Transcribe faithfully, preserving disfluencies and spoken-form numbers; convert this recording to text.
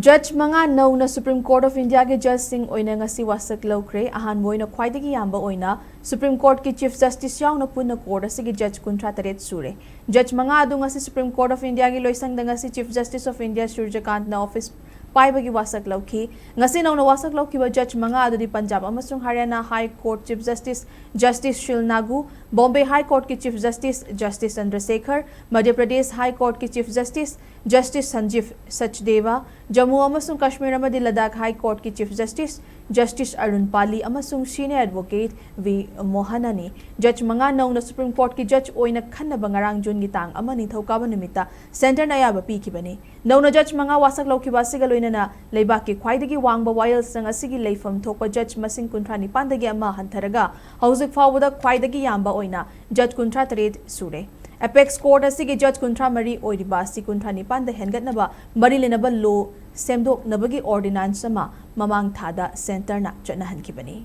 ꯖꯖ ꯃꯉꯥ ꯅꯧꯅ supreme court of ꯏꯟꯗꯤꯌꯥꯒꯤ ꯖꯖꯁꯤꯡ ꯑꯣꯏꯅ ꯉꯁꯤ ꯋꯥꯁꯛ ꯂꯧꯈ꯭ꯔꯦ꯫ ꯑꯍꯥꯟꯕ ꯑꯣꯏꯅ ꯈ꯭ꯋꯥꯏꯗꯒꯤ ꯌꯥꯝꯕ ꯑꯣꯏꯅ ꯁꯨꯄ꯭ꯔꯤꯝ ꯀꯣꯔꯠꯀꯤ ꯆꯤꯐ ꯖꯁꯇꯤꯁ ꯌꯥꯎꯅ ꯄꯨꯟꯅ ꯀꯣꯔꯠ ꯑꯁꯤꯒꯤ ꯖꯖ ꯀꯨꯟꯊ꯭ꯔꯥ ꯇꯔꯦꯠ ꯁꯨꯔꯦ꯫ ꯖꯖ ꯃꯉꯥ ꯑꯗꯨ ꯉꯁꯤ ꯁꯨꯄ꯭ꯔꯤꯝ ꯀꯣꯔꯠ ꯑꯣꯐ ꯏꯟꯗꯤꯌꯥꯒꯤ ꯂꯣꯏꯁꯪꯗ ꯉꯁꯤ ꯆꯤꯐ ꯖꯁꯇꯤꯁ ꯑꯣꯐ ꯏꯟꯗꯤꯌꯥ ꯁꯨꯔꯖꯀꯥꯟꯠꯅ ꯑꯣꯐꯤꯁ ꯄꯥꯏꯕꯒꯤ ꯋꯥꯁꯛ ꯂꯧꯈꯤ꯫ ꯉꯁꯤ ꯅꯧꯅ ꯋꯥꯁꯛ ꯂꯧꯈꯤꯕ ꯖꯖ ꯃꯉꯥ ꯑꯗꯨꯗꯤ ꯄꯟꯖꯥꯕ ꯑꯃꯁꯨꯡ Haryana high court chief justice justice Sheel Nagu, Bombay high ꯀꯣꯔꯠꯀꯤ chief justice justice Chandrashekhar, Madhya Pradesh high ꯀꯣꯔꯠꯀꯤ chief justice justice Sanjeev Sachdeva, Jammu ꯑꯃꯁꯨꯡ ꯀꯥꯁꯃꯤꯔ ꯑꯃꯗꯤ ꯂꯗꯥꯈ ꯍꯥꯏ ꯀꯣꯔꯠꯀꯤ chief justice justice Arun Palli ꯑꯃꯁꯨꯡ ꯁꯤꯅꯤꯌꯔ ꯑꯦꯗꯚꯣꯀꯦꯠ ꯚꯤ ꯃꯣꯍꯅꯅꯤ꯫ ꯖꯖ ꯃꯉꯥ ꯅꯧꯅ ꯁꯨꯄ꯭ꯔꯤꯝ ꯀꯣꯔꯠꯀꯤ ꯖꯖ ꯑꯣꯏꯅ ꯈꯟꯅꯕ ꯉꯔꯥꯡ ꯖꯨꯟꯒꯤ ꯇꯥꯡ ꯑꯃ ꯅꯤꯡꯊꯧꯀꯥꯕ ꯅꯨꯃꯤꯠꯇ ꯁꯦꯟꯇꯔꯅ ꯑꯌꯥꯕ ꯄꯤꯈꯤꯕꯅꯤ꯫ ꯅꯧꯅ ꯖꯖ ꯃꯉꯥ ꯋꯥꯁꯛ ꯂꯧꯈꯤꯕ ꯑꯁꯤꯒ ꯂꯣꯏꯅꯅ ꯂꯩꯕꯥꯛꯀꯤ ꯈ꯭ꯋꯥꯏꯗꯒꯤ ꯋꯥꯡꯕ ꯋꯥꯌꯦꯜꯁꯪ ꯑꯁꯤꯒꯤ ꯂꯩꯐꯝ ꯊꯣꯛꯄ ꯖꯖ ꯃꯁꯤꯡ ꯀꯨꯟꯊ꯭ꯔꯥ ꯅꯤꯄꯥꯟꯗꯒꯤ ꯑꯃ ꯍꯟꯊꯔꯒ ꯍꯧꯖꯤꯛ ꯐꯥꯎꯕꯗ ꯈ꯭ꯋꯥꯏꯗꯒꯤ ꯌꯥꯝꯕ ꯑꯣꯏꯅ ꯖꯖ ꯀꯨꯟꯊ꯭ꯔꯥ ꯇꯔꯦꯠ ꯁꯨꯔꯦ꯫ ꯑꯦꯄꯦꯛꯁ ꯀꯣꯔꯠ ꯑꯁꯤꯒꯤ ꯖꯖ ꯀꯨꯟꯊ꯭ꯔꯥ ꯃꯔꯤ ꯑꯣꯏꯔꯤꯕ ꯑꯁꯤ ꯀꯨꯟꯊ꯭ꯔꯥ ꯅꯤꯄꯥꯟꯗ ꯍꯦꯟꯒꯠꯅꯕ ꯃꯔꯤ ꯂꯩꯅꯕ ꯂꯣ ꯁꯦꯝꯗꯣꯛꯅꯕꯒꯤ ꯑꯣꯔꯗꯤꯅꯥꯟꯁ ꯑꯃ ꯃꯃꯥꯡ ꯊꯥꯗ ꯁꯦꯟꯇꯔꯅ ꯆꯠꯅꯍꯟꯈꯤꯕꯅꯤ꯫